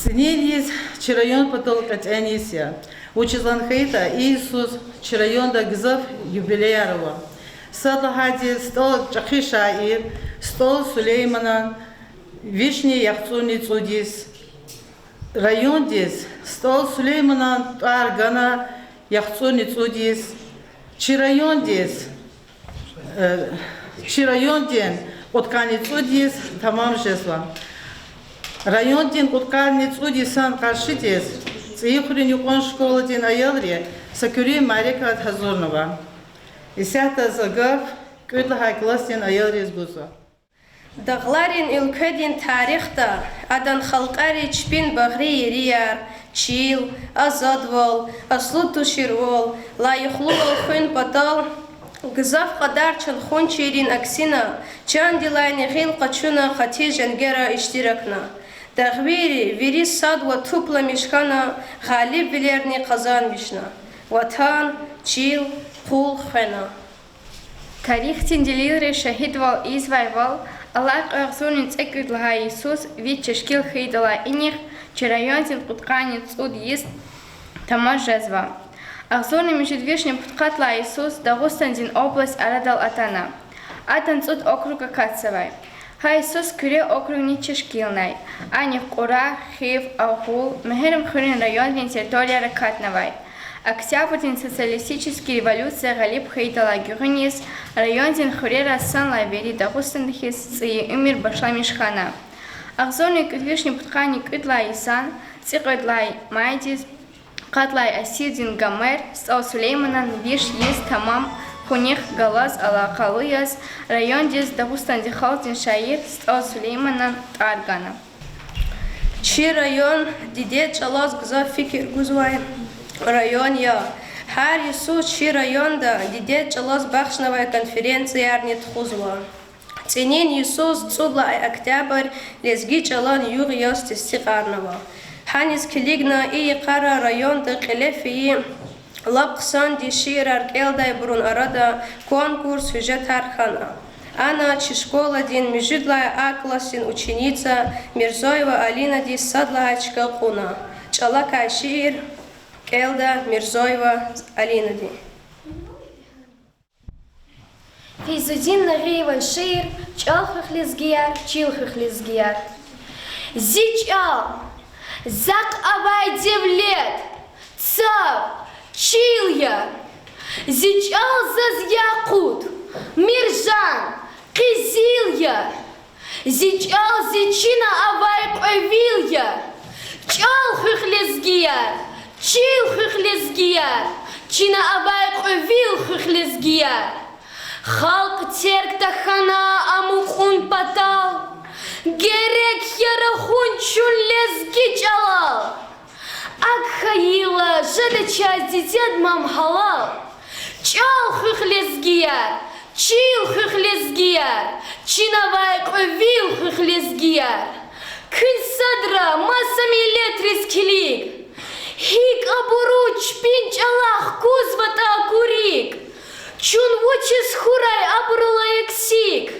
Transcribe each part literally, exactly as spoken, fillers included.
Цӏинин йис чи район патал кьетӏен йис я. Вучиз лагьайтӏа и йисуз чи районда гзаф юбилеяр ава. Сад лагьайди, стӏал чӏехи шаир СтӀал Сулейманан вишни яхцӏурни цӏуд йис. Райондиз СтӀал Сулейманан тӏвар гана яхцӏурни цӏуд йис. Чи райондиз, э, чи райондин кьудкъанни цӏуд йис тамам жезва. Райондин кьудкъанни цӏуд йисан къаршидиз ЦӀийи хуьруьн юкьван школадин аялри са куьруь мярекат гьазурнава. Исятда за гаф кӏуьд лагьай классдин аялриз гузва. Дагъларин уьлкведин тарихда адан халкьари чпин багъри ерияр, чил, азадвал, аслу туширвал, лайихлувал хуьн патал гзаф кьадар чалхунчийрин аксина, чандилайни гъил къачуна, хатир женгера иштиракна. Дагъвийри вири сад ва тупламиш хьана, гъалибвилерни къазанмишна, ватан, чил, къул хвена. Тарихдин делилри шагьидвал ийизвайвал, алай кьве агъзурни цӏекӏуьд лагьай йисуз вич тешкил хьайидалай инихъ чи райондин кьудкъанни цӏуд йис тамаш жезва. Агъзурни муьжуьд вишни пудкъад лагьай йисуз Дагъустандин область арадал атана. Адан цӏуд округ акатзавай. Гьа йисуз куьре округни тешкилнай. Анихъ Кьура, Хив, Агъул, Мегьарамдхуьруьн районрин территорияр акатнавай. Октябрдин социалистический революция гъалиб хьайидалай гуьгъуьниз райондин хуьрера санлай вири Дагъустанда хьиз цӏийи уьмуьр башламиш хьана. Агъзурни кӏуьд вишни пудкъанни кӏуьд лагьай йисан цӏикьвед лагьай майдиз къад лагьай асирдин гамер СтӀал Сулейманан виш йис тамам хьунихъ галаз алакъалу яз райондиз Дагъустандин халкьдин шаир СтӀал Сулейманан тӀвар гана. Чи район дидед чӀалаз гзаф фикир гузвай район я. Гьар йисуз чи районда дидед чӀалаз бахшнавай конференциярни тухузва. ЦӀинин йисуз цӀуд лагьай октябрь лезги чӀалан югъ яз тестикьарнава. Гьаниз килигна и йикъара районда кьиле фейи лап хъсанди шиирар кӀелдайбурун арада конкурс-гьуьжетар хьана. Ана чи школадин муьжуьд лагьай А классдин ученица Мирзоева Алинади сад лагьай чка кьуна. ЧӀалакай шиир кӀелда Мирзоева Алинади. Фейзудин Нагъиеван шиир ЧӀал хуьх, лезгияр, чил хуьх, лезгияр. Зи чӀал, захъ авай девлет, цав, чил я. Зи чӀал заз якъут, мержан, къизил я. Зи чӀал зи чина авай кьве вил я. ЧӀал хуьх, лезгияр, чил хуьх, лезгияр, чина авай кьве вил хуьх, лезгияр. Халкь терг тахьана амукьун патал, герек я рахун чун лезги чӀалал. АкӀ хьайила жеда чаз дидед мам гьалал. ЧӀал хуьх, лезгияр, чил хуьх, лезгияр, чина авай кьве вил хуьх, лезгияр. Куьн садра маса миллетриз килиг, гьикӀ абуру чпин чӀалахъ кузватӀа курик. Чун вучиз хьурай абурулай аксик?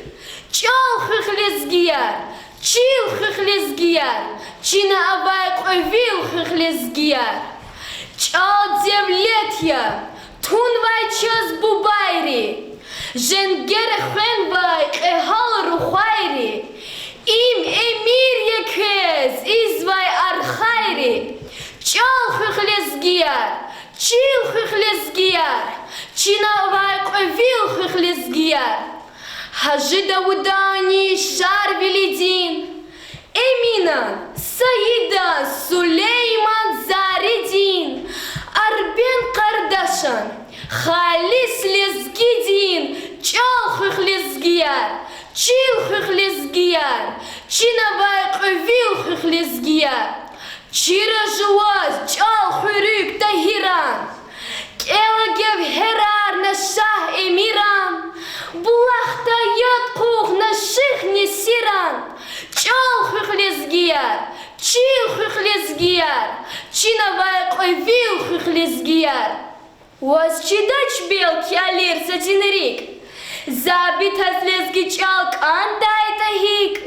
ЧӀал хуьх, лезгияр, чил хуьх, лезгияр, чина авай кьве вил хуьх, лезгияр. ЧӀал девлет я, тунвай чаз бубайри, женгера хвенвай кьегьал рухвайри. Им эмир я квез ийизвай архайри. ЧӀал хуьх, лезгияр, чил хуьх, лезгияр, чина авай кьве вил хуьх, лезгияр. Гьажи Давудани Шарвилидин, Эминан, Саидан, Сулейман Заредин, Арбен Къардашан, халис лезгидин. ЧӀал хуьх, лезгияр, чил хуьх, лезгияр, чина авай кьве вил хуьх, лезгияр. Чира жуваз чӀал хуьруьк Тагьиран, кӀела гевгьерарна Шагь-Эмиран, булахдай яд хъувуна Шихнесиран. ЧӀал хуьх, лезгияр, чил хуьх, лезгияр, чина авай кьве вил хуьх, лезгияр. Ваз чидач, белки, Алирзадин рикӀ, забитаз лезги чӀал кӀандайтӀа гьикӀ.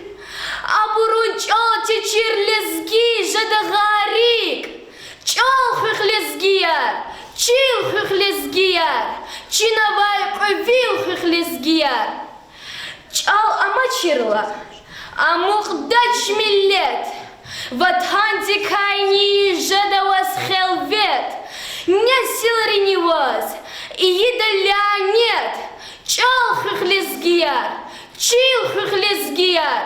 Абурун чӀал чи Чир лезги жеда гъарикӀ, чӀал хуьх, лезгияр, чил хуьх, лезгияр, чина авай кьве вил хуьх, лезгияр. ЧӀал амачирла, амукьдач миллет, ватандикайни жеда ваз хелвет, несилрини ваз ийида лянет. ЧӀал хуьх, лезгияр, чил хуьх, лезгияр,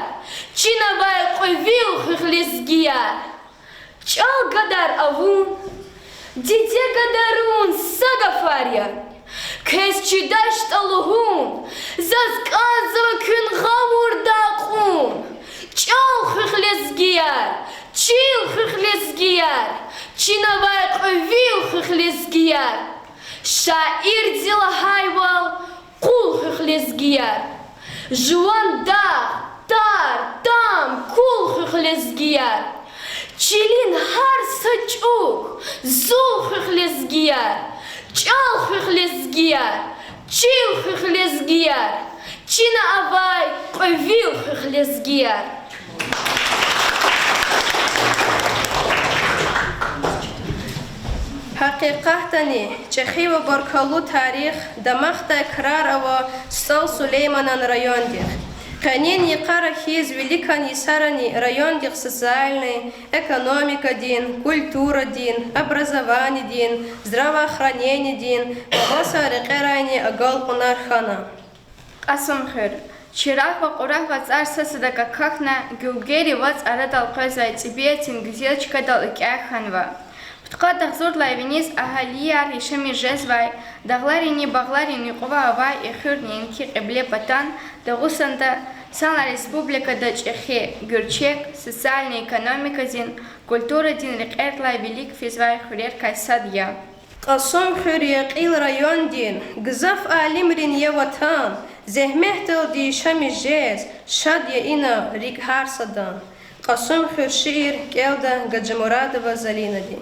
чина авай кьве вил хуьх, лезгияр. ЧӀал гадар авун, диде гадарун са гафар я. Квез чидачтӀа лугьун, заз кӀанзава куьн гъавурда акьун. ЧӀал хуьх, лезгияр, чил хуьх, лезгияр, чина авай кьве вил хуьх, лезгияр. Шаирди лагьайвал, къул хуьх, лезгияр. Жуван дагъ, тар, там, кул хуьх, лезгияр. Чилин гьар са чӀук зул хуьх, лезгияр. ЧӀал хуьх, лезгияр, чил хуьх, лезгияр, чина авай кьве вил хуьх, лезгияр. Гьакъикъатдани, чӀехи ва баркаллу тарих, дамахдай крар ава СтӀал Сулейманан райондихъ. Къенин йикъара хьиз виликан йисарани райондихъ социальный, экономикадин, культурадин, образованидин, здравоохраненидин ва маса рекьерайни агалкьунар хьана. Кьасумхуьр. Чирагъ ва Кьурагъ вацӀар сад-садак акахьна, гуьлгери вацӀ арадал къвезвай тӀебиатдин гуьзел чкадал экӀя хьанва. Пудкъад агъзурдалай виниз агьалияр яшамиш жезвай, дагъларини багъларин юкьва авай и хуьр неинки Кьиблепатан Дагъустанда, санлай республикада чӀехи, гуьрчег, социальный, экономикадин, культурадин рекьердилай вилик физвай хуьрерикай сад я. Кьасумхуьр я кьил райондин, гзаф алимрин я ватан, зегьметдалди яшамиш жез, шад я ина рикӀ гьар садан. Кьасумхуьр шиир кӀелда Гаджимурадова Залинади.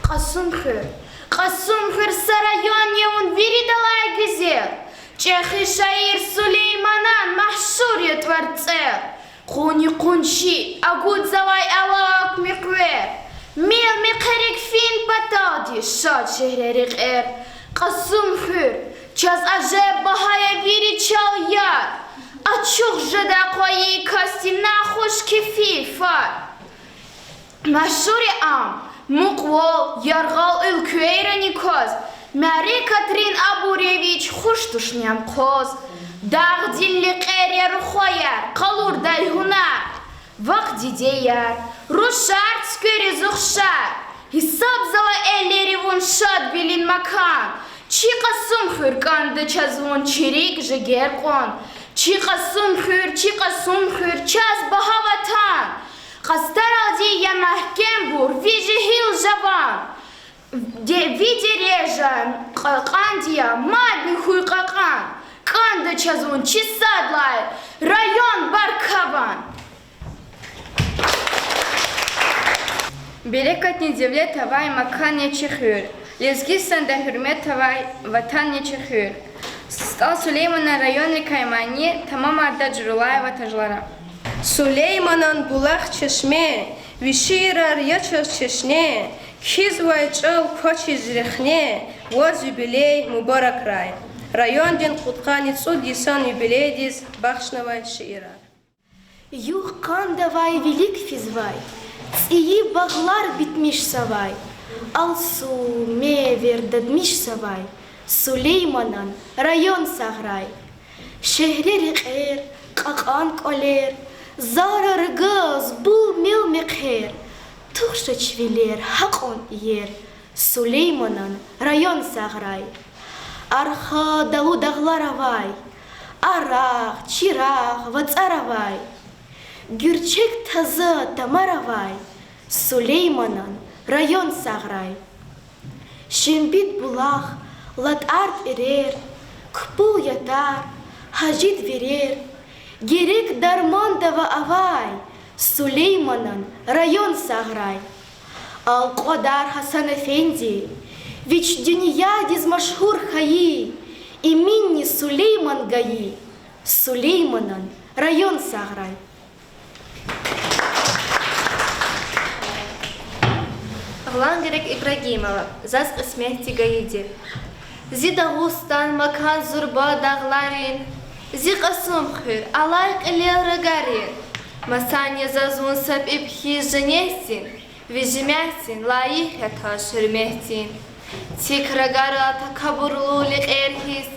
Кьасумхуьр. Кьасумхуьр са район я вун виридалай гуьзел. ЧӀехи шаир Сулейманан машгьур я тӀвар цӀел. Къуни къунши агудзавай алакь муькуьвер, мел мехъерик фин паталди шад шегьре рекьер. Кьасумхуьр, чаз ажеб багьа я вири чал яр, ачух жеда квайи касди нахуш кефи фар. Машгьур я ам мукьвал, яргъал уьлквейрани кваз, мярекатрин абур я вич, хуш туш ням-хъваз. Дагъдин лекьер я рухваяр, къалурдай гьунар, вахъ дидеяр, рушар, цуьквериз ухшар. Гьисабзава эллери вун шадвилин макан. Чи Кьасумхуьр кӀанда чаз вун чи рикӀ, жигер кьван. Чи Кьасумхуьр, чи Кьасумхуьр, чаз багьа ватан. Къастаралди я мягькембур ви жегьил жаван. Де-, ви дережа кьакьанди я, мадни хьуй кьакьан. КӀанда чаз вун чи сад лагьай район баркаван. Берекатни девлет авай макан я чи хуьр, Лезгистанда гьуьрмет авай ватан я чи хуьр. СтӀал Сулейманан районрикай мани тамамарда Журулаева Тажлара. Сулейманан булах, чешме, ви шиирар я чаз чешне, кхьизвай чӀал квачиз рехне, ваз юбилей мубаракрай. Райондин кьудкъанни цӀуд йисан юбилейдиз бахшнавай шиирар. Югъ-къандавай вилик физвай, цӀийи багълар битмишзавай, алсу, мевер дадмишзавай Сулейманан район сагърай. Шегьре рекьер, кьакьан кӀвалер, зарар газ, бул мел мехъер, тух жеч вилер, гьакьван иер Сулейманан район сагърай. Арха далу дагълар авай, арагъ, чирагъ, вацӀар авай, гуьрчег таза тамар авай Сулейманан район сагърай. Шембид булах, ЛатӀар пӀирер, Купул ятар, Гьажид вирер, герек дармандава авай Сулейманан район сагърай. Алкьвадар Гьасан-эфенди вич дуьньядиз машгьур хьайи, иминни Сулейман гайи Сулейманан район сагърай. Лангерек Ибрагимова, Заз кьисметди гайиди. Зи Дагъустан макан зурба дагъларин, зи Кьасумхуьр алай кьилел рагарин. Масан я заз вун са пӀипӀ хьиз женнетдин, ви жемятдин лайих я таж гьуьрметдин. Цик рагара такабурлу лекьер хьиз,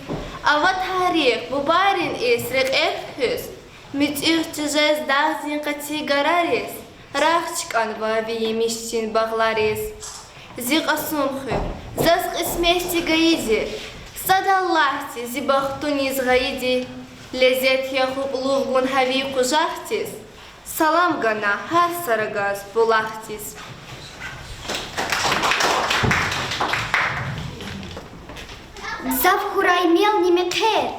ава тарих бубайрин ирс рекьер хуьз, муьтӀуьгъ тежез дагъдин къати гарариз, рагъ чкӀанва ви емишдин багълариз. Зи Кьасумхуьр, заз кьисметди гайиди, сад Аллагьди зи бахтуниз гъайиди, лезет я хупӀлув гун гьа ви къужахдиз, салам гана гьар са рагаз, булахдиз. Гзаф хьурай мелни мехъер,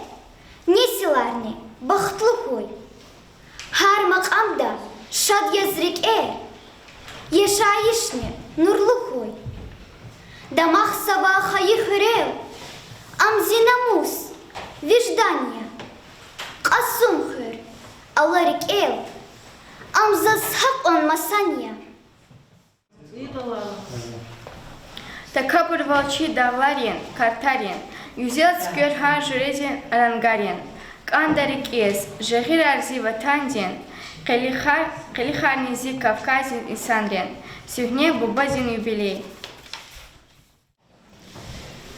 несиларни бахтлу хьуй. Гьар макьамда шад яз рикӀер, яшайишни нурлу хьуй. Дамахзава хайи хуьрел, ам зи намус, виждан я. Кьасумхуьр, ала рикӀел, ам заз гьакьван масан я. Такабурвал чи дагъларин, картарин, гуьзел цуьквер гьар жуьредин рангарин, кӀанда рикӀиз жагъирар зи ватандин, къилихар, къилихарни зи Кавказдин инсанрин, суьгьне бубадин юбилей.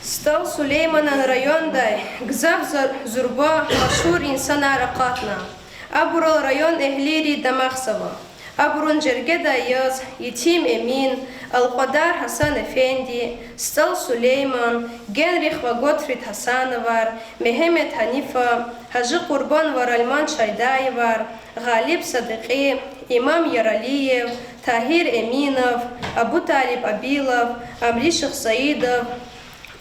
СтӀал Сулейманан райондай гзаф зур-, зурба машгьур инсанар акъатна. Абурал район эгьлийри дамахзава. Абурун жергедай яз Етим Эмин, Алкьвадар Гьасан-эфенди, СтӀал Сулейман, Генрих ва Готфрид Гьасановар, Мегьамед Гьанифа, Гьажи Къурбан ва Ралман Шайдаевар, Гъалиб Садикьи, Имам Яралиев, Тагьир Эминов, Абуталиб Абилов, Амри Шихсаидов,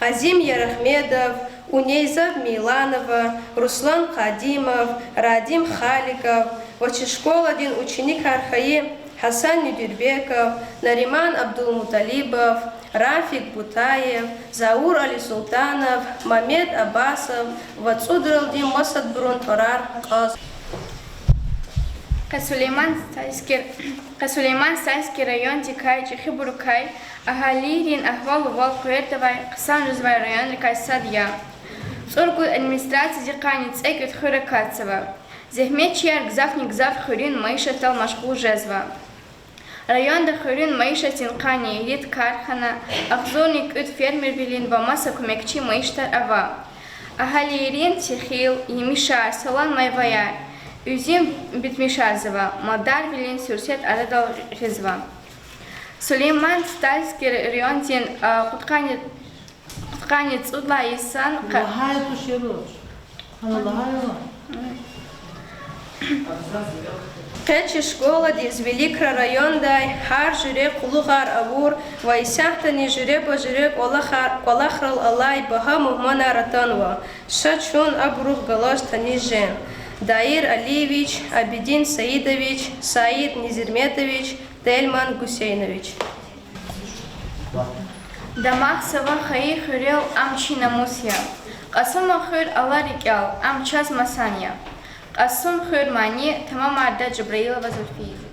Азим Ярагьмедов, Унейзад Мейланова, Руслан Къадимов, Радим Халиков ва чи школадин ученикар хьайи Гьасан Нудирбеков, Нариман Абдулмуталибов, Рафик Бутаев, Заур Алисултанов, Мамед Абасов ва цӀудралди масадбурун тӀварар кьаз. Къе Сулейман-Стальский, Къе Сулейман-Стальский райондикай чӀехибурукай агьалийрин агьвал-увал къвердавай хъсан жезвай районрикай сад я. ЦӀуркӀуд администрациядихъайни цӀекӀуьд хуьр акатзава. Зегьметчияр гзафни-гзаф хуьруьн майишатдал машгъул жезва. Районда хуьруьн майишатдин къанни ирид кархана, агъзурни кӀуьд фермервилин ва маса куьмекчи майиштар ава. Агьалийрин техил, емишар, салан майваяр, уьзуьм битмишарзава, малдарвилин суьрсет арадал гъизва. Сулейман-Стальский райондин, а, кьудкъанни, кьудкъанни цӀуд лагьай йисан къа- Лагьай туш я руш. Ана лагьай ва. Къе чи школадиз виликра райондай гьар жуьре къуллугъар авур ва исятдани жуьреба-жуьре кӀвалахар-, кӀвалахрал алай багьа мугьманар атанва. Ша чун абурув галаз таниш жен. Даир Алиевич, Абидин Саидович, Саид Низирметович, Тельман Гусейнович. Дамахзава хайи хуьрел, ам чи намус я. Кьасумхуьр, ала рикӀел, ам чаз масан я. Кьасумхуьр мани тамамарда Жабраилова Зульфиядин.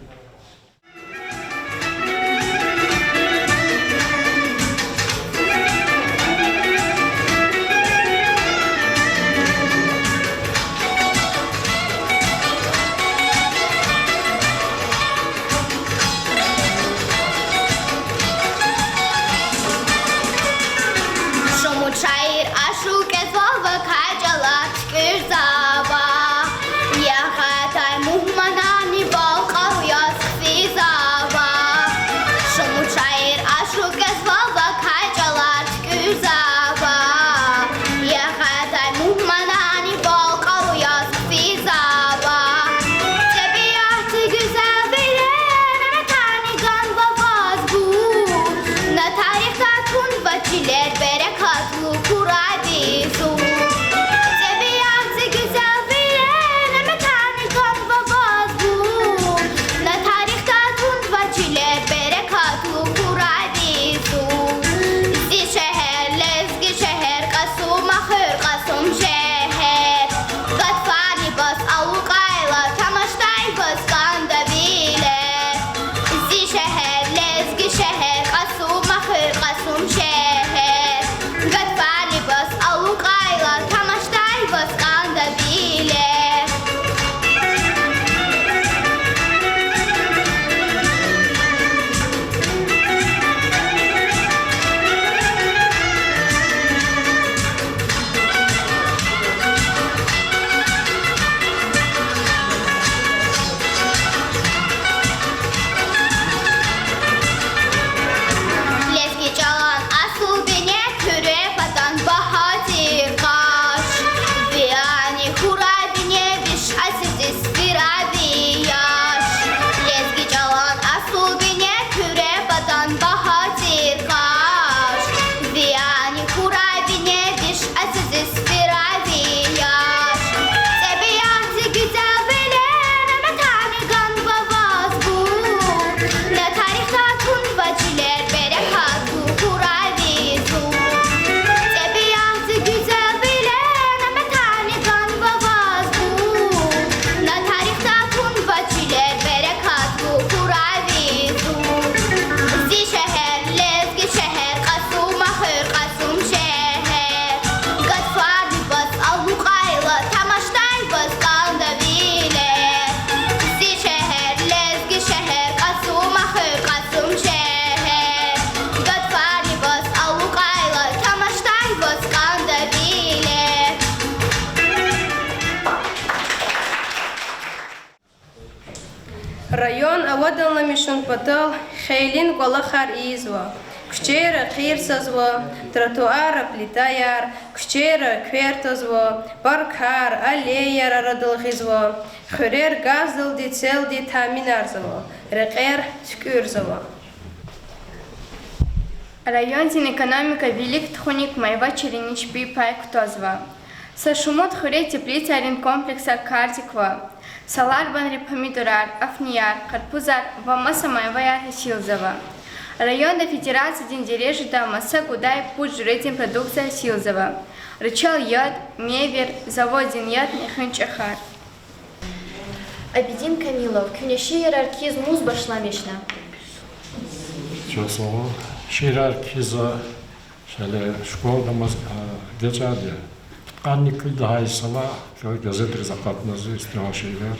Шумуд шаир ашукь жезва, вакай чӀалар туькӀуьрзава. Ягъадай мугьманарни вал кьару яз хъфизава. Шумуд шаир ашукь жезва, вакай чӀалар туькӀуьрзава. Ягъадай мугьманарни вал кьару яз хъфизава. ТӀебиатдин гуьзелвилер неметарни ганва ваз гур, на тарихда тундваз чилер берекатлу хьурай ви зур. ТӀебиатдин гуьзелвилер неметарни ганва ваз гур, на тарихда тундваз чилер берекатлу хьурай ви зур. Зи шегьер, лезги шегьер, Кьасумхуьр, Кьасумшегьер. Гатфарни ваз алукӀайла, тамашдай ваз кӀанда вилер. Зи шегьер, лезги шегьер, Кьасумхуьр, Аваданламишун патал хейлин кӀвалахар ийизва. Куьчейра кьир цазва, тротуарра плитаяр, куьчейра квер тазва, паркар, аллеяяр арадал гъизва, хуьрер газдалди целди таъминарзава, рекьер туькӀуьрзава. Райондин экономика вилик тухуник майвачирни чпи пай кутазва. Са шумуд хуьре теплицайрин комплексар кардик ква. Саларбанри помидорар, афнияр, къарпузар ва маса майваяр гьасилзава. Районда федерациядин дережада маса гудай пуд жуьредин продукция гьасилзава: рычал яд, мевер, заводдин ядни хуьн чӀехар. Абидин Камилов, куьне шиирар кхьиз муз башламишна? Чухсагъул. Шиирар кхьиз за шеле школада маз, а, гъечӀарди я. Пудкъанни кӀуьд лагьай йисалай газетриз акъатна зи истиван шиирар.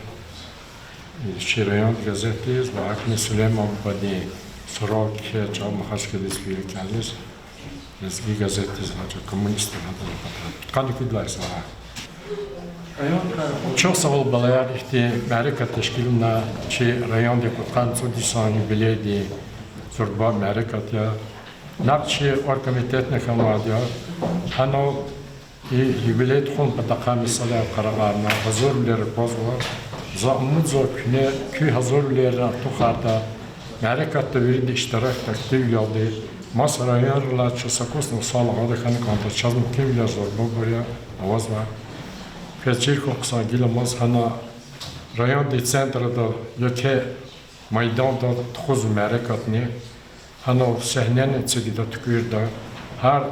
Чи райондин газетдиз ва гьакӀни Сулейман бубадин сурал кхьей чӀал Махачкъаладиз фейи кӀаниз, Лезги газетдиз, гьа чӀал Коммунист гьадаз акъатна. Пудкъанни кӀуьд лагьай йисалай. Чухсагъул, балаяр, ихьтин мярекат тешкилна, чи райондин кьудкъанни цӀуд йисан юбилейдин зурба мярекат я. Накь чи оргкомитетни хьанвайди я, гьанал и юбилей тухун патахъай месэлаяр къарагъарна, гьазурвилер аквазва. За умудзава, куьне куь гьазурвилерни артухарда, мярекатда вирида иштиракда активвалди, маса районрилай чун са кӀус нукьсан лагьайди хьана кӀанда, чаз мумкинвилер зурбабур я авазва. Квез чир хьухь, хъсан гиламаз гьана райондин центрда, еке майданда тухузва мярекатни. Гьанал сегьнени эцигда туькӀуьрда. Гьар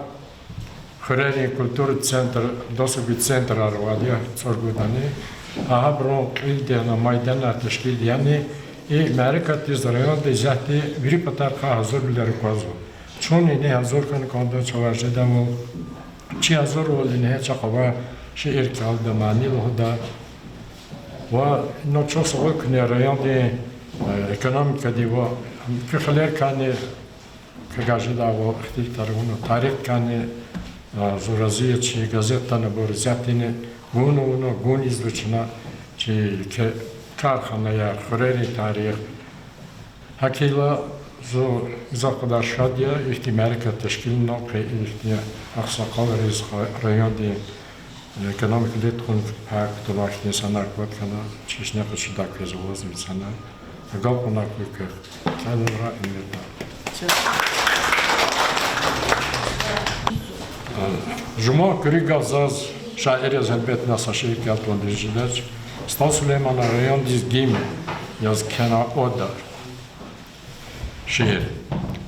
хуьрерин культура центр, досуговый центрар авайди я цӀуругудани. Гьа гьабурун кьилди гьана майданар тешкилда. Яни и мярекатдиз районда исятда вири патарихъай гьазурвилер аквазва. Чун ингье гьазур хьана кӀанда, чавай жедайвал, чи гьазурвал ингье чахъ авай шиир кӀелда, мани лугьуда. Ва ина чухсагъул куьне райондин, э, экономикадин ва куь хилерикайни, квевай жедайвал, ихтилатар авуна, тарихдикайни, э, зун рази я, чи газетдани абур исятдани гунни авуна, гунни ийизва чна, чи еке карханаяр, хуьрерин тарих. ГьакӀ хьайила, зун гзаф кьадар шад я ихьтин мярекат тешкилна, къе ихьтин агъсакъалриз, райондин экономика вилик тухун пай кутунвай ихьтин инсанар кӀватӀ хьана, чешне къачудай квез авазва инсанар. Агалкьунар хьуй квехъ. Кьенвра, уьмуьрда. Жуман куьруь галаз заз шаир яз гьелбетда са шиир кӀел тавуна дуьз жедач. СтӀал Сулейманан Райондиз гимн яз кхьена ода шиир.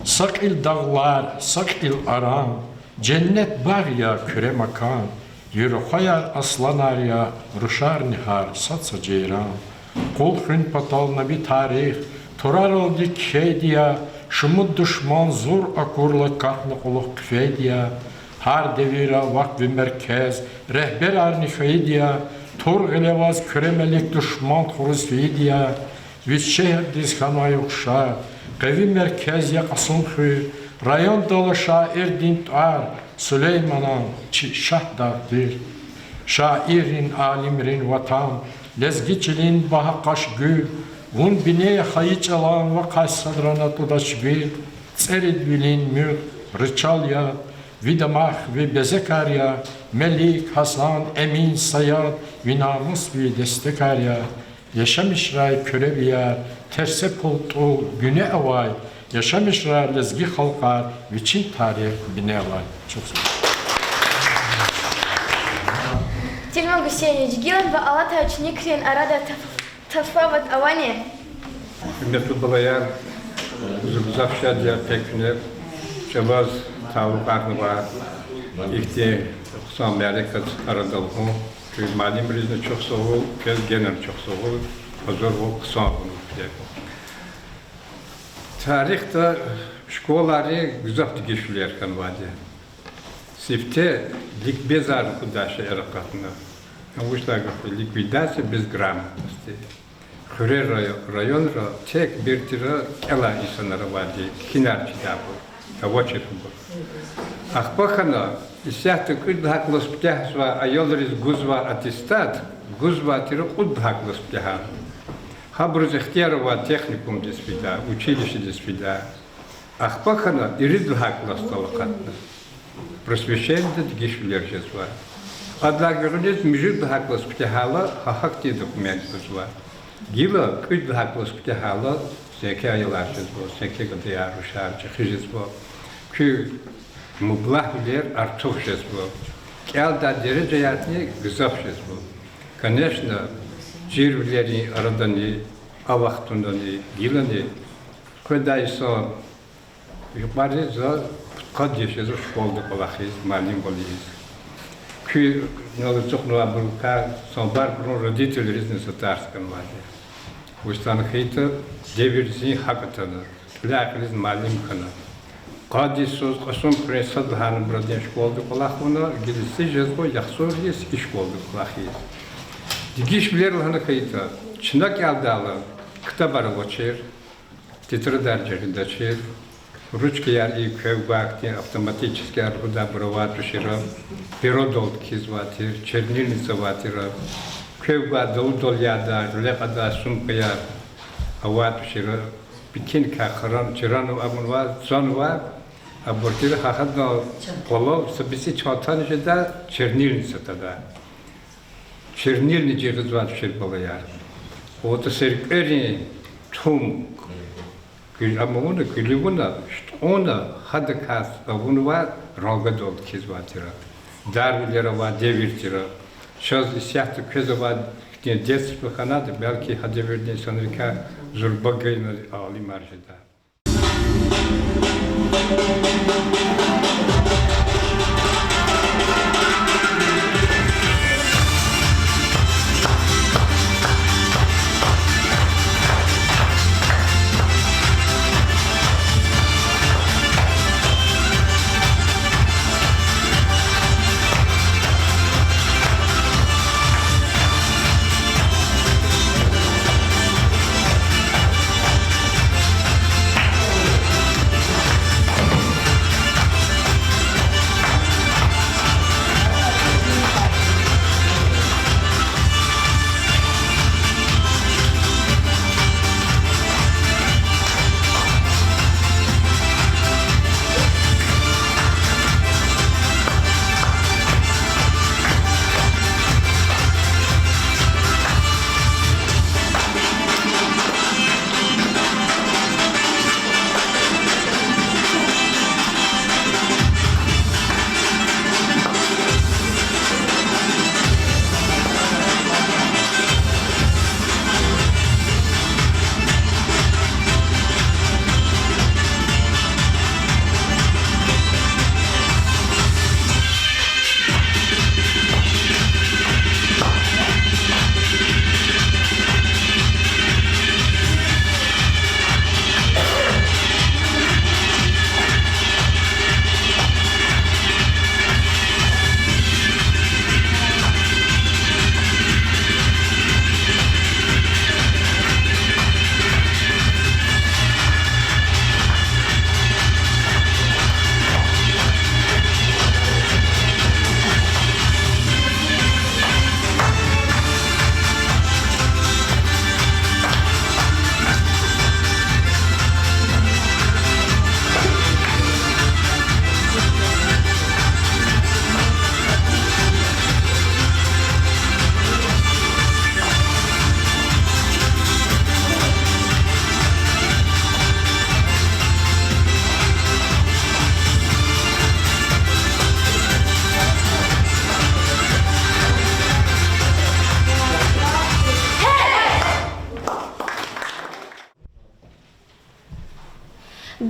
Са кьил дагълар, са кьил аран, женнет багъ я Куьре макан, юрухваяр асланар я, рушарни гьар сад са жейран. Къул хуьн патал на ви тарих тураралди кхьейди я, шумуд душман зур акурла катна кьулухъ хъфейди я. Гьар девирда вахъ ви меркез, регьберарни хьайиди я, тур гъиле ваз Куьре мелик душман хуруз фейиди я. Вич шегьердиз хьанвай ухшар, къе ви меркез я Кьасумхуьр, райондал шаирдин тӀвар, Сулейманан чи Шагьдагъ тир. Шаиррин, алимрин ватан, лезги чилин багьа къаш гуьл, вун бине я хайи чӀалан, вахъай садра атӀудач вил, цӀерид вилин муьгъ, ричал яд, ви дамах, ви безекар я, Мелик, Гьасан, Эмин, Саяд, ви намус, ви дестекар я. Яшамишрай Куьревияр, терсе пул тӀул гуьне авай, яшамишрай лезги халкьар, вичин тарих бине авай. Чухсагъул. Тилман Гусейнович, гилан ва алатай ученикрин арада таф-, тафават авани? Гьуьрметлу балаяр, зун гзаф шад я къе куьне, чӀавуз тавукьарнава ихьтин хъсан мярекат арадал гун. Куь муаллимризни чухсагъул, квез генани чухсагъул, гьазурвал хъсан авунва куьне. Тарихда школайрин гзаф дегишвилер хьанвайди. Сифте ликбезар кьудай шейэр акъатна. Вучиз лагьайтӀа ликвидация безграмотности. Хуьрера, районра тек бертира кӀелай инсанар авайди, кхьинар чидайбур, авачирбур. Ахпа хьана, исятда кӀуьд лагьай класс куьтягьзавай аялриз гузвай аттестат гузвай тир кьуд лагьай класс куьтягьайрал. Гьабуруз ихтияр авай техникумдиз фида, училищедиз фида. Ахпа хьана ирид лагьай классдал акъатна. Просвещениеда дегишвилер жезва. Адалай гуьгъуьниз муьжуьд лагьай класс куьтягьайла гьа гьахьтин документ гузва. Гила кӀуьд лагьай класс куьтягьайла секе аялар жезва, секе гадаяр, рушар, чӀехи жезва. Куь мублагьвилер артух жезва. КӀелдай дережаярни гзаф жезва. Конечно, чирвилерин арадани, а вахтундани, гилани къведай йисан юкьвариз за пудкъад яш жезва школада кӀвалахиз, муаллимвал ийиз. Куьнал ацукьнавайбурукай санбарбурун родителризни са тарс ганвайди я. Вучиз лагьайтӀа хьайитӀа, девирдин гьакӀ атана, кьиляй-кьилиз муаллим хьана. Къад йисуз Кьасумхуьруьн сад лагьай нумрадин школада кӀвалах авуна, гила зи жезва яхцӀурни сифте школада кӀвалах ийиз. Дегишвилер лагьана хьайитӀа, чна кӀелдайла ктабар авачир, тетрадар жагъидачир, ручкаяр, и квев гвай хьтин автоматический лугьудайбур авай тушир, перодал кхьизвай тир, чернильница авай тир, квев гвай далудал ядай, гъиле кьадай сумкаяр авай тушир, пекиникай хъаран, чран авунвай, цанвай, абур тир гьа гьадан къвалав са бицӀи чантани жедай, чернильница тадай. Чернильни жагъизвай тушир балаяр. АтӀа серкӀверин тум, гуьл-, ам авуна, гуьлуьвуна, шуьткьуна, гьадакай авунвай рангадал кхьизвай тир. Дарвилер авай девир тир. Чаз исятда квез авай хьтин детство хьанайтӀа, белки гьа девирдин инсанрикай зурба гайи алимар жедай.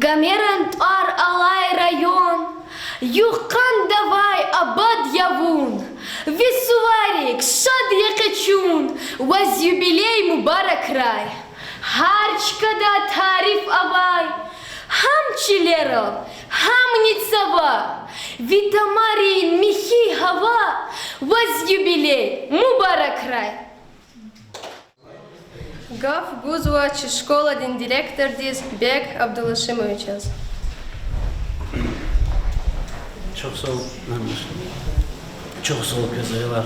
Гомеран тӀвар алай район, юкъандавай абад я вун, ви суварик шад я къе чун, ваз юбилей мубаракрай. Гьар чкада тариф авай, гьам чилерал, гьамни цава, ви тамарин михьи гьава, ваз юбилей мубаракрай. Гаф гузва чи школадин директордиз Бек Абдулашимовичаз. Чухсагъул, чухсагъул, квез, аялар.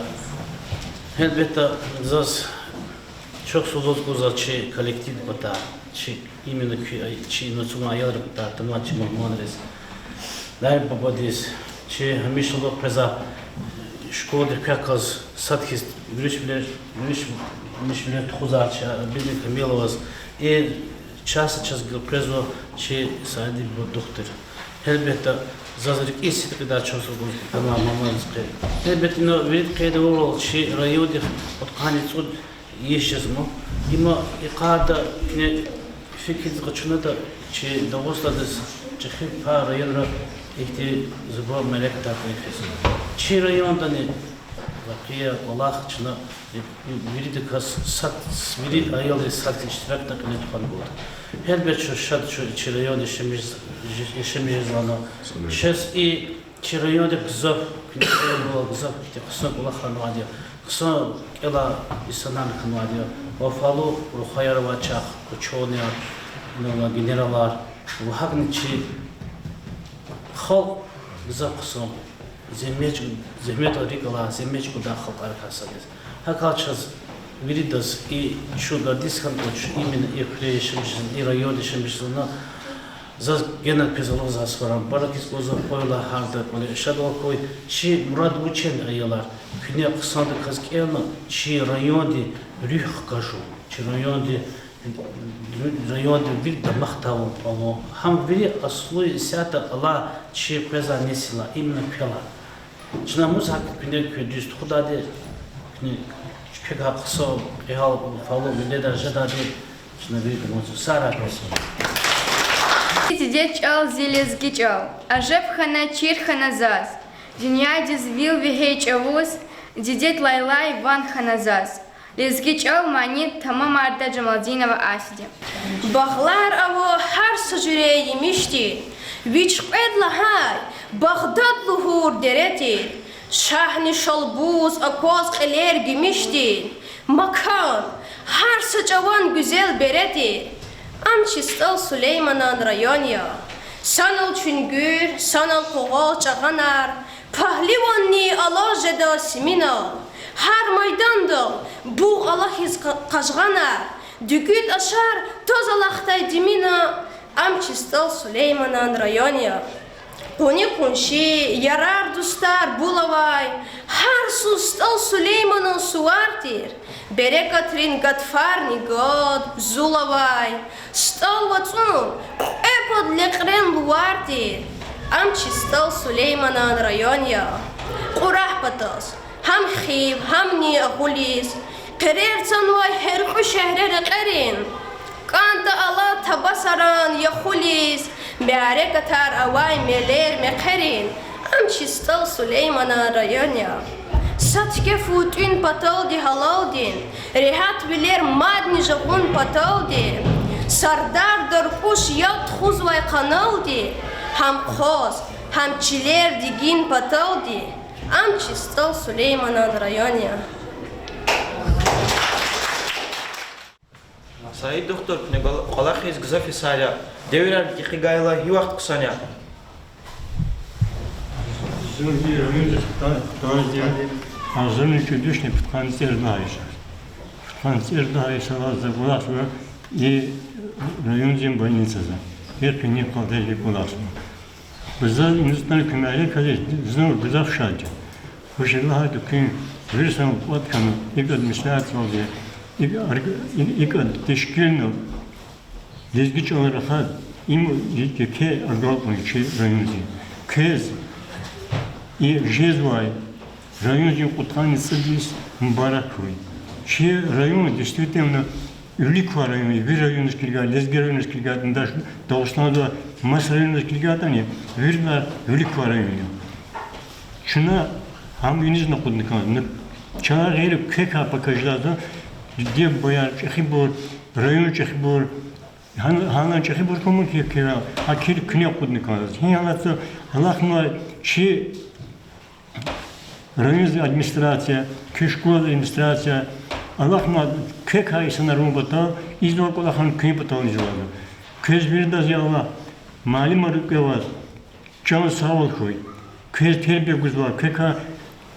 Гьелбетда, заз Чухсагъул лугьуз кӀанзава чи коллективдин патай, чи именно куь, чи нацуган аялрин патай, тамам чи мугьманриз, Наиб бубадиз, чи гьамиша лугьуз къвезвай школадин квеказ сад хьиз вири вири, вири тухузвай чи Абидин Камиловаз, и часи чаз гилкъвезва чи Саиди буба духтур. Гьелбетда, заз рикӀин сидкьидай чухсагъул лугьуз кӀанзава мугьманриз хъи. Гьелбетда, ина вирида къейд авурвал чи райондихъ кьудкъанни цӀуд йис жезва. Има и къайдада куьне фикирдиз къачунатӀа, чи Дагъустандиз чӀехи пай районра ихьтин зурба мярекатар кьиле физ. Чи райондани вакъия кӀвалах чна виридаказ сад, вири аялриз сад хьиз иштиракна кьиле тухвана кӀанда. Гьелбетда, чун шад, чун чи районда яшамиш жез-, яшамиш жезвайла. Чаз и чи районда гзаф, куьне кӀелайвал, гзаф ихьтин хъсан кӀвалах хьанвайди я, хъсан кӀелай инсанар хьанвайди я, вафалу рухваяр авай чахъ, учёныйяр, инал алай генералар, ва гьакӀни чи халкь гзаф хъсан, зегьмет, зегьметдал рикӀ алай, зегьмет чӀугвадай халкьарикай сад я. ГьакӀ хьайила чаз виридаз и чун гордиться хьана кӀанда, чун именно и хуьре яшамиш жезва, и районда яшамиш жезва. Заз генани квез Аллагьди сеферда мубаракиз кӀанзава, къвайла гьарда кӀвале шадвал хьуй. Чи мурад вуч я, аялар, куьне хъсандаказ кӀелна, чи райондин руьгь хкажун, чи райондин, райондин вири дамах тавун, гьам вири аслу исятда алай чи къвезвай несилай, именно квелай. Чна мус гьакӀ куьне куьн дуьз тухудайди, куьне квекай хъсан кьегьал, вафалу вилериз жедайди, чна вирида муз сагърай квез. Дидед чӀал, зи лезги чӀал, ажеб хьана, чир хьана заз. Дуьньядиз вил вегьей чӀавуз дидед лайлай ван хьана заз. Лезги чӀал мани, тамамарда Жамалдинова Асиди. Багълар ава гьар са жуьре емишдин, вич кьвед лагьай Багъдад лугьур дере тир, Шагьни Шалбуз акваз кьилер гимишдин, макан, гьар са чӀаван гуьзел бере тир. Ам чи СтӀал Сулейманан район я. Санал чуьнгуьр, санал къугъваз чӀагъанар, пагьливанни алаз жеда симинал. Гьар майдандал бугъ алахьиз къа-, къажгъанар, дуьгуьд ашар таз алахъдай димина. Ам чи СтӀал Сулейманан район я. Къуни-къунши, ярар-дустар бул авай, гьар суз СтӀал Сулейманан сувар тир. Берекатрин гатфарни гад, зул авай, СтӀал вацӀун кьве пад лекьрен лувар тир. Ам чи СтӀал Сулейманан район я. Кьурагь патаз, гьам хив, гьамни агъулиз, къерер цанвай гьяркьуь шегьре рекьерин, кӀантӀа алад табасаран яхулиз, мярекатар авай мелер мехъерин. Ам чи СтӀал Сулейманан район я. Са тике фу тӀуьн паталди гьалалдин, регьятвилер мадни жагъун паталди, Сардар даркӀуш яд тухузвай къаналди, гьам хъваз, гьам чилер дигин паталди. Ам чи СтӀал Сулейманан район я. Саид духтур, куьне кӀвал-, кӀвалахиз гзаф йисар я. Девирар гекъигайла, гьи вахт хъсан я? Зун и райондиз пудкъанни, пудкъанни, агъзурни кӀуьд вишни пудкъанни цӀерид лагьай йис. Пудкъанни цӀерид лагьай йисалай за кӀвалахзава и райондин больницада. И къенин къалдиз кӀвалахзава. Заз инзатна куь мярекатдиз зун гзаф шад я. Вучиз лагьайтӀа куьн вири санал кӀватӀ хьана икӀ администрациядалди, икӀ орг-, икӀ тешкилна лезги чӀалан рахаз, им еке агалкьун я чи райондин. Квез и жезвай райондин кьудкъанни цӀуд йис мубарак хьуй. Чи район действительно вилик квай район я, вири районриз килигайтӀа, лезги районриз килигайтӀа, даже Дагъустандин маса районриз килигайтӀани, вирида вилик квай район я. Чна гьам виниз акъудна кӀанзава, чна гъейри квекай пака жезвай диде-бубаяр чӀехибур, район чӀехибур, гьан-, гьана чӀехибур хьун мумкин я, гьакӀ куьне акъудна кӀанзава. Гьи гьалатза алахънавай чи райондин администрация, куь школадин администрация, алахънавай квекай инсанар авун патал, ийизвай кӀвалахар куь патал ийизвайди я. Квез виридаз, я Аллагь, муаллимар кӀеваз, чан сагъвал хьуй. Квез тербия гузвай, квекай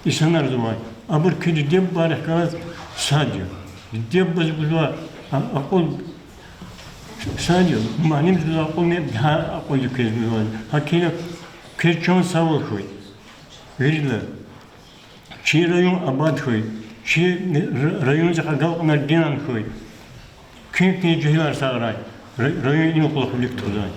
инсанар ийизвай, абур куь диде-бубайрихъ галаз сад я. Диде-бубади гузва а-, акьул, сад я, муаллимди гузва акьул, ни гьа акьулдик квез гузва. Гьакӏ хьайила квез чан сагъвал хьуй. Виридалай. Чи район абад хьуй, чи р-, райондихъ агалкьунар генани хьуй. Куьн-куьн жегьилар сагърай, ра-, район инал кьулухъ вилик тухудай.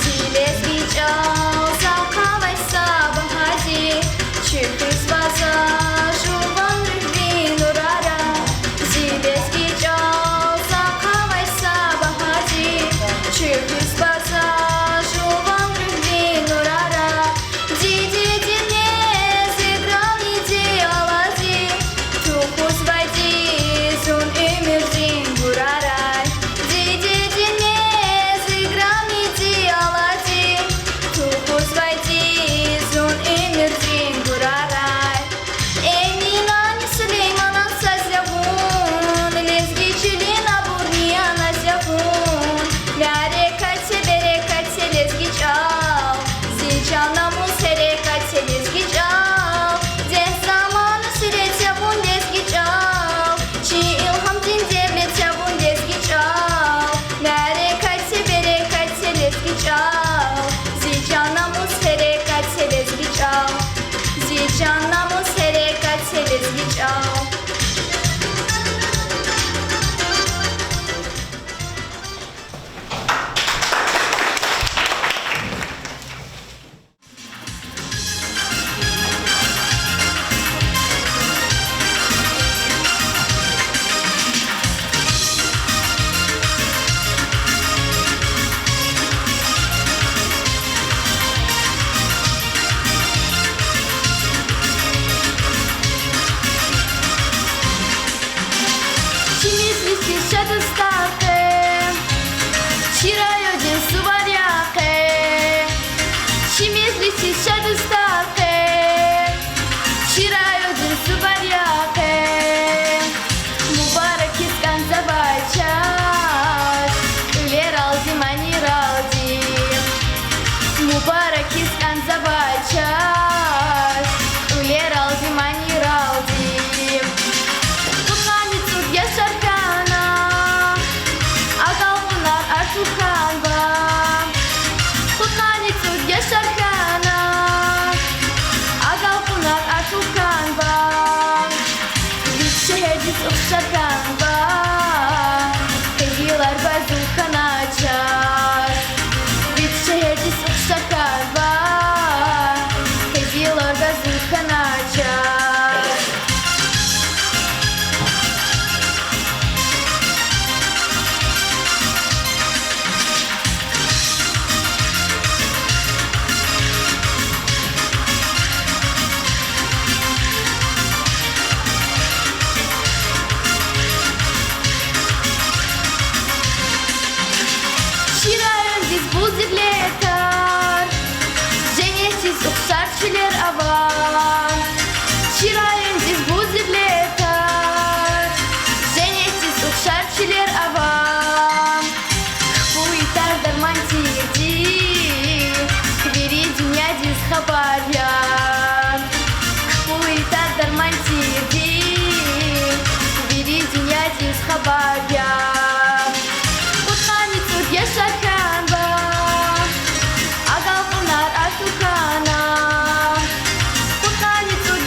Зи лезги чӀал захъ авай са багьади, чуьхуьзва за жуван руьгьдин нурара. Зи лезги чӀал захъ авай са багьади, чуьхуьзва за жуван руьгьдин нурара. Дидедин нез, играми идеалади, тухузвайди зун уьмуьрдин гурарай. Дидедин нез, играми идеалади, тухузвайди зун уьмуьрдин гурарай. Эминани Сулейманан саз я вун, лезги чилин абурни аназ я вун. Мярекат я, берекат я лезги чӀал, зи чан, намус, гьерекат я лезги чӀал. Дегь заман усилият я вун лезги чӀал, чи илгьамдин девлет я вун лезги чӀал. Мярекат я, берекат я лезги чӀал, зи чан, намус, гьерекат я лезги чӀал. Зи чан, намус, гьерекат я лезги чӀал. Чи межлисдиз ша дустар къе, чи райондин сувар я къе. Чи межлисдиз ша дустар къе, чи райондин сувар я къе. Мубаракиз кӀанзавай чаз, кьуьлералди, манийралди. Мубаракиз кӀанзавай чаз, кьуьлералди, манийралди. Кьудкъанни цӀуд яшар хьана, агалкьунар артух хьанва. Кьудкъанни цӀуд яшар хьана, агалкьунар артух хьанва. Вич шегьердиз ухшар хьанва, къизилар гвай зун хьаначаз. Вич шегьердиз ухшар хьанва, къизилар гвай зун хьаначаз. Чи райондиз буз девлетар, женнетдиз ухшар чилер ава. Чи райондиз буз девлетар, женнетдиз ухшар чилер ава. КпӀуй тар дарман тирди, вири дуьньядиз хабар я. КпӀуй тар дарман тирди, вири дуьньядиз хабар я. Кьудкъанни цӀуд яшар хьанва, агалкьунар артух хьана. Кьудкъанни цӀуд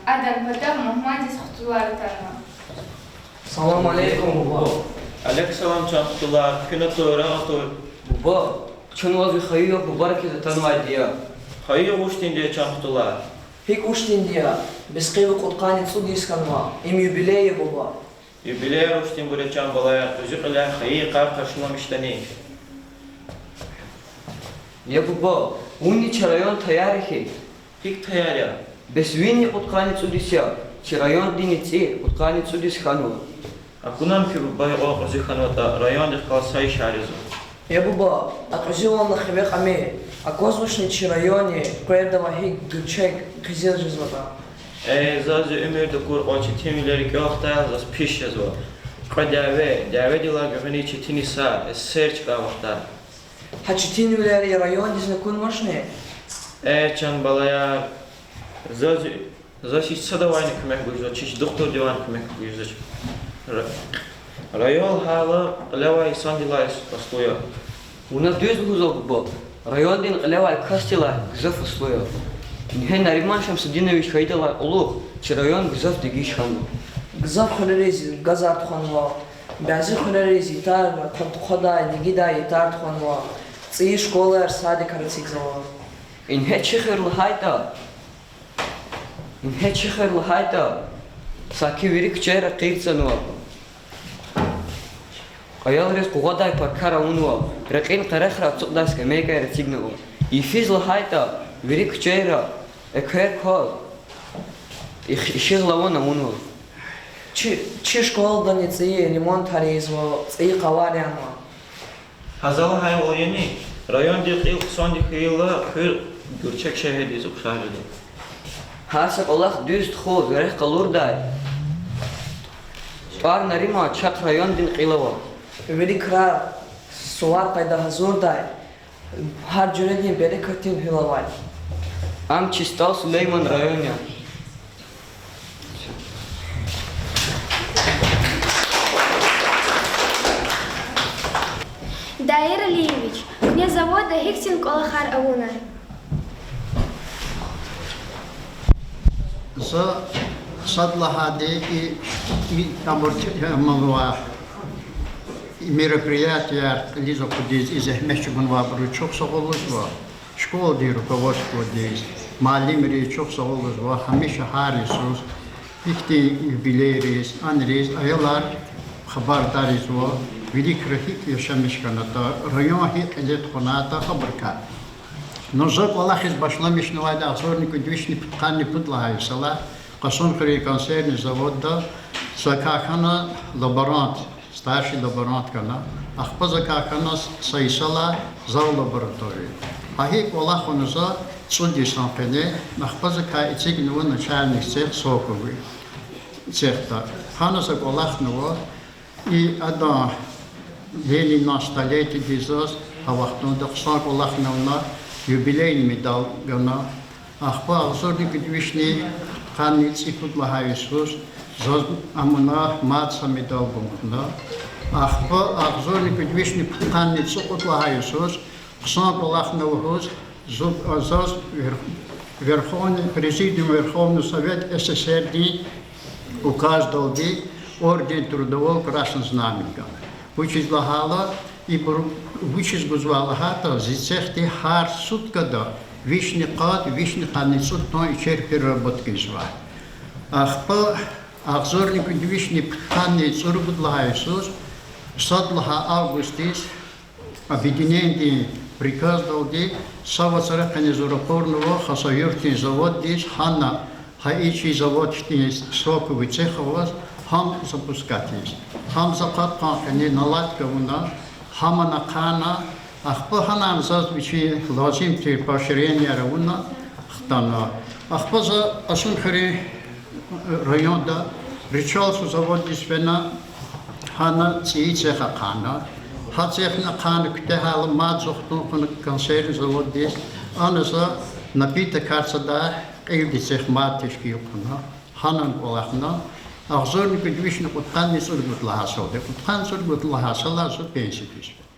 Адан патав мугьмандиз хтулар атанва. Салам алейкум, буба. Алейкум салам, чан хтулар. Куьн атур, рагъ атур. Буба, чун ваз ви хайи югъ мубаракиз атанвайди я. Хайи югъ вуч тинди я, чан хтулар? ГьикӀ вуч тинди я? Бес къе ви кьудкъанни цӀуд йис хьанва. Им юбилей я, буба. Юбилей руш тинбур я, чан балаяр, кьуьзуь кьиляй хайи йикъар къаршиламишдани. Я буба, вунни чи район таяр я хьи? ГьикӀ таяр я? Бес винни кьудкъанни цӀуд йис я, чи райондини цӀи кьудкъанни цӀуд йис хьанва. Акунам хьи, буба, икьван кьуьзуь хьанватӀа, райондихъ галаз са ишар ийизва. Я буба, а кьуьзуьвални хиве кьамир, аквазвачни чи районни къвердавай гьикӀ гуьрчег, къизил жезватӀа. Э, заз зи уьмуьрда акур кьван четинвилер рикӀел хтай, заз пис жезва. Кьве дяве, дяведилай гуьгъуьниз четин йисар, эсэсэр чкӀай вахтар. Гьа четинвилер и райондизни акунвачни? Э, чан балаяр, заз, заз гьич садавайни куьмек гуз жезвач, гьич духтурдивайни куьмек гуз жезвач. Ра-, район гьала кьилевай инсандилай аслу я. Вуна дуьз лугьузва, буба, райондин кьилевай касдилай гзаф аслу я. Ингье Нариман Шамсудинович хьайидалай кьулухъ чи район гзаф дегиш хьанва. Гзаф хуьрериз газар тухванва, бязи хуьрериз ятар, тухвадай, дигидай ятар тухванва, цӀийи школаяр, садикар эцигзава. Ингье чи хуьр лагьайтӀа, ингье чи хуьр лагьайтӀа, саки вири куьчейра къир цанва. Аялриз къугъвадай паркар авунва, рекьин къерехра ацукьдай скамейкаяр эцигнава. Йифиз лагьайтӀа, вири куьчейра эквер кваз, иш-, ишигъ лаван авунва. Чи, чи школадани цӀийи ремонтар ийизва, цӀийи къавар янва. Гьа за лагьайвал яни, райондин кьил хъсанди хьайила, хуьр гуьрчег шегьердиз ухшар жеда. Гьар са кӀвалах дуьз тухуз рехъ къалурдай тӀвар Нариман чахъ райондин кьил ава. Вири крар сувар къайда гьазурдай, гьар жуьредин берекатдин гьуьл авай. Ам чи СтӀал Сулейман район я. Даир Алиевич, куьне заводда гьихьтин кӀвалахар авунай? За сад лагьайди и, и абур, амалва, и мероприятияр кьилиз акъудиз, и зегьмет чӀугунвайбуруз чухсагъул лугьузва. Школадин руководстводиз, муаллимриз чухсагъул лугьузва, гьамиша гьар йисуз ихьтин юбилейриз, анриз аялар хабардар ийизва, виликра гьикӀ яшамиш хьанатӀа, район гьикӀ кьиле тухванатӀа, гьабурукай. Ну, за кӀвалахиз башламишнавайди агъзурни кӀуьд вишни пудкъанни пуд лагьай йисалай Кьасумхуьруьн консервный заводда закай хьана лаборант, старший лаборант хьана, ахпа закай хьана са йисалай зав лаборатория. Гьа гьикӀ кӀвалахна за цӀуд йисан къене, ахпа закай эцигнава начальник цех соковый цехда. Гьана за кӀвалахнава, и адан Ленинан столетиедиз заз гьа вахтунда хъсан кӀвалахна, вуна юбилейный медаль гана. Ахпа агъзурни кӀуьд вишни пудкъанни цӀипуд лагьай йисуз заз амуна мад са медаль гун хьана. Ахпа агъзурни кӀуьд вишни пудкъанни цӀукьуд лагьай йисуз хъсан кӀвалахна лугьуз зу-, заз Верх-, Верховный, Президиум Верховного Совета СССР-дин указдалди орден Трудового Красного Знамени гана. Вучиз лагьайтӀа, ибур вучиз гузвай лагьайтӀа, зи цехди гьар суткада вишни къад, вишни къанни цӀуд тонн ичер переработка ийизвай. Ахпа агъзурни кӀуьд вишни пудкъанни цӀуругуд лагьай йисуз, сад лагьай августдиз, объединениедин приказдалди са вацра къене зун ракъурнава Хасавюртдин заводдиз, гьана гьа и чи завод хьтин соковый цех аваз, гьам запускать ийиз. Гьам за къад-къан къене наладка авуна, гьамни ахъайна, ахпа гьанани заз вичин лазим тир поощренияр авуна хтана. Ахпа за Кьасумхуьруьн районда Рычалсу заводдиз фена, гьана цӀийи цех ахъайна. Гьа цехни ахъайна, куьтягьайла мад зун хтун хъувуна консервный заводдиз, ана за напитокар цадай кьилди цех мад тешкил хъувуна, гьанани кӀвалахна, агъзурни кӀуьд вишни кьудкъанни цӀуругуд лагьай йисалди, кьудкъанни цӀуругуд лагьай йисалай зун пенсиядиз фена.